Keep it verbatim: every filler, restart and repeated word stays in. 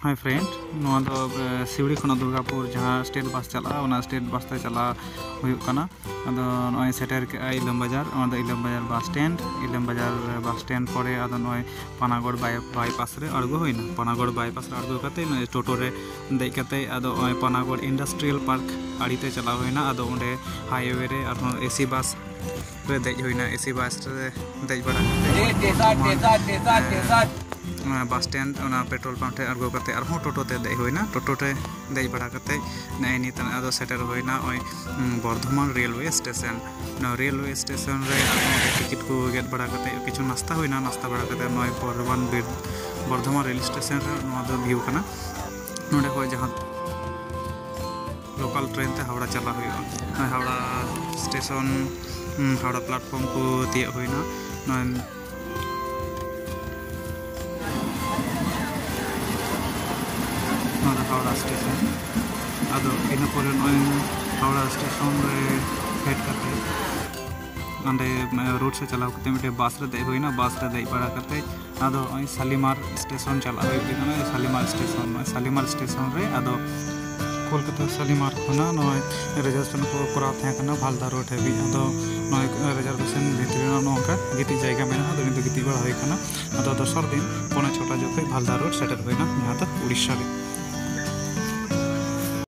Hi friend, ᱱᱚᱣᱟ ᱫᱚ ᱥᱤᱣᱲᱤ ᱠᱷᱚᱱᱟᱜ ᱫᱩᱨᱜᱟᱯᱩᱨ ᱡᱟᱦᱟᱸ ᱥᱴᱮᱴ ᱵᱟᱥ ᱪᱟᱞᱟᱜᱼᱟ, ᱚᱱᱟ ᱥᱴᱮᱴ ᱵᱟᱥ ᱛᱮ ᱪᱟᱞᱟᱣ ᱦᱩᱭᱩᱜ ᱠᱟᱱᱟ᱾ ᱟᱫᱚ ᱱᱚᱜᱼᱚᱭ ᱥᱮᱴᱮᱨ ᱠᱮᱜᱼᱟ ᱤᱞᱟᱢ ᱵᱟᱡᱟᱨ᱾ ᱚᱱᱟ ᱫᱚ ᱤᱞᱟᱢ ᱵᱟᱡᱟᱨ ᱵᱟᱥ ᱥᱴᱮᱱᱰ᱾ ᱤᱞᱟᱢ ᱵᱟᱡᱟᱨ ᱵᱟᱥ ᱥᱴᱮᱱᱰ ᱯᱚᱨᱮ ᱟᱫᱚ ᱱᱚᱜᱼᱚᱭ ᱯᱟᱱᱟᱜᱚᱲ ᱵᱟᱭ- ᱵᱟᱭᱯᱟᱥ ᱨᱮ ᱟᱬᱜᱚ ᱦᱩᱭᱱᱟ᱾ ᱯᱟᱱᱟᱜᱚᱲ ᱵᱟᱭᱯᱟᱥ ᱨᱮ ᱟᱬᱜᱚ ᱠᱟᱛᱮ ᱱᱚᱜᱼᱚᱭ ᱴᱳᱴᱳ ᱨᱮ ᱫᱮᱡ ᱠᱟᱛᱮ ᱟᱫᱚ ᱱᱚᱜᱼᱚᱭ ᱯᱟᱱᱟᱜᱚᱲ ᱤᱱᱰᱟᱥᱴᱨᱤᱭᱟᱞ ᱯᱟᱨᱠ ᱟᱲᱮᱛᱮ ᱪᱟᱞᱟᱣ ᱦᱩᱭᱱᱟ᱾ ᱟᱫᱚ ᱚᱸᱰᱮ ᱦᱟᱭᱣᱮ ᱨᱮ ᱟᱨᱦᱚᱸ ᱮᱥᱤ ᱵᱟᱥ ᱨᱮ ᱫᱮᱡ ᱦᱩᱭᱱᱟ᱾ ᱮᱥᱤ ᱵᱟᱥ ᱨᱮ ᱫᱮᱡ ᱵᱟᱲᱟ ᱠᱟᱛᱮ ᱚᱱᱟ ᱵᱟᱥ ᱥᱴᱮᱱᱰ, ᱚᱱᱟ ᱯᱮᱴᱨᱳᱞ ᱯᱟᱢᱯ ᱴᱷᱮᱱ ᱟᱬᱜᱚ ᱠᱟᱛᱮ ᱟᱨᱦᱚᱸ ᱴᱳᱴᱳ ᱛᱮ ᱫᱮᱡ ᱦᱩᱭᱱᱟ᱾ ᱴᱳᱴᱳ ᱨᱮ ᱫᱮᱡ ᱵᱟᱲᱟ ᱠᱟᱛᱮ ᱱᱮᱜᱼᱮ ᱱᱤᱛ ᱟᱫᱚ ᱥᱮᱴᱮᱨ ᱦᱩᱭᱱᱟ ᱱᱚᱜᱼᱚᱭ ᱵᱚᱨᱫᱷᱚᱢᱟᱱ ᱨᱮᱞᱣᱮ ᱥᱴᱮᱥᱚᱱ᱾ ᱱᱚᱣᱟ ᱨᱮᱞᱣᱮ ᱥᱴᱮᱥᱚᱱ ᱨᱮ ᱟᱨᱦᱚᱸ ᱚᱸᱰᱮ ᱴᱤᱠᱤᱴ ᱠᱚ ᱜᱮᱫ ᱵᱟᱲᱟ ᱠᱟᱛᱮ ᱠᱤᱪᱷᱩ ᱱᱟᱥᱛᱟ ᱦᱩᱭᱱᱟ᱾ ᱱᱟᱥᱛᱟ ᱵᱟᱲᱟ ᱠᱟᱛᱮ ᱱᱚᱜᱼᱚᱭ ᱵᱚᱨᱫᱷᱚᱢᱟᱱ ᱵᱤᱨ- ᱵᱚᱨᱫᱷᱚᱢᱟᱱ ᱨᱮᱞ ᱥᱴᱮᱥᱚᱱ ᱨᱮ ᱱᱚᱣᱟ ᱫᱚ ᱵᱷᱤᱭᱩ ᱠᱟᱱᱟ᱾ ᱱᱚᱸᱰᱮ ᱠᱷᱚᱱ ᱡᱟᱦᱟᱸ ᱞᱳᱠᱟᱞ ᱴᱨᱮᱱ ᱛᱮ ᱦᱟᱣᱲᱟ ᱪᱟᱞᱟᱜ ᱦᱩᱭᱩᱜᱼᱟ᱾ ᱱᱚᱜᱼᱚᱭ ᱦᱟᱣᱲᱟ ᱥᱴᱮᱥᱚᱱ, ᱦᱩᱸ, ᱦᱟᱣᱲᱟ ᱯᱞᱟᱴᱯᱷᱚᱨᱢ ᱠᱚ ᱛᱤᱭᱳᱜ ᱦᱩᱭᱱᱟ᱾ ᱱᱚᱜᱼᱚᱭ ᱱᱚᱣᱟ ᱫᱚ ᱦᱟᱣᱲᱟ ᱥᱴᱮᱥᱚᱱ᱾ ᱟᱫᱚ ᱤᱱᱟᱹ ᱯᱚᱨᱮ ᱱᱚᱜᱼᱚᱭ ᱦᱟᱣᱲᱟ ᱥᱴᱮᱥᱚᱱ ᱨᱮ ᱯᱷᱮᱰ ᱠᱟᱛᱮ ᱚᱸᱰᱮ ᱨᱳᱰ ᱥᱮᱫ ᱪᱟᱞᱟᱣ ᱠᱟᱛᱮ ᱢᱤᱫᱴᱮᱡ ᱵᱟᱥ ᱨᱮ ᱫᱮᱡ ᱦᱩᱭᱱᱟ᱾ ᱵᱟᱥ ᱨᱮ ᱫᱮᱡ ᱵᱟᱲᱟ ᱠᱟᱛᱮ ᱟᱫᱚ ᱱᱚᱜᱼᱚᱭ ᱥᱟᱞᱤᱢᱟᱨ ᱥᱴᱮᱥᱚᱱ ᱪᱟᱞᱟᱜ ᱦᱩᱭᱩᱜ ᱠᱟᱱᱟ᱾ ᱱᱚᱜᱼᱚᱭ ᱥᱟᱞᱤᱢᱟᱨ ᱥᱴᱮᱥᱚᱱ, ᱱᱚᱜᱼᱚᱭ ᱥᱟᱞᱤᱢᱟᱨ ᱥᱴᱮᱥᱚᱱ ᱨᱮ ᱟᱫᱚ ᱠᱳᱞᱠᱟᱛᱟ ᱥᱟᱞᱤᱢᱟᱨ ᱠᱷᱚᱱᱟᱜ ᱱᱚᱜᱼᱚᱭ ᱨᱤᱡᱟᱨᱵᱷᱮᱥᱚᱱ ᱠᱚ ᱠᱚᱨᱟᱣ ᱛᱟᱦᱮᱸ ᱠᱟᱱᱟ ᱵᱷᱟᱞᱫᱟ ᱨᱳᱰ ᱦᱟᱹᱵᱤᱡ᱾ ᱟᱫᱚ ᱱᱚᱜᱼᱚᱭ ᱨᱤᱡᱟᱨᱵᱷᱮᱥᱚᱱ ᱵᱷᱤᱛᱨᱤ ᱨᱮ ᱱᱚᱜᱼᱚ ᱱᱚᱝᱠᱟ ᱜᱤᱛᱤᱡ ᱡᱟᱭᱜᱟ ᱢᱮᱱᱟᱜᱼᱟ᱾ ᱟᱫᱚ ᱱᱤᱛ ᱫᱚ ᱜᱤᱛᱤᱡ ᱵᱟᱲᱟ ᱦᱩᱭ ᱠᱟᱱᱟ᱾ ᱟᱫᱚ ᱫᱚᱥᱟᱨ ᱫᱤᱱ ᱯᱚᱱᱮ ᱪᱷᱚᱴᱟ ᱡᱚᱠᱷᱚᱱ ᱵᱷᱟᱞᱫᱟ ᱨᱳᱰ ᱥᱮᱴᱮᱨ ᱦᱩᱭᱱᱟ, ᱡᱟᱦᱟᱸ ᱫᱚ ᱩᱲᱤᱥᱥᱟ ᱨᱮ᱾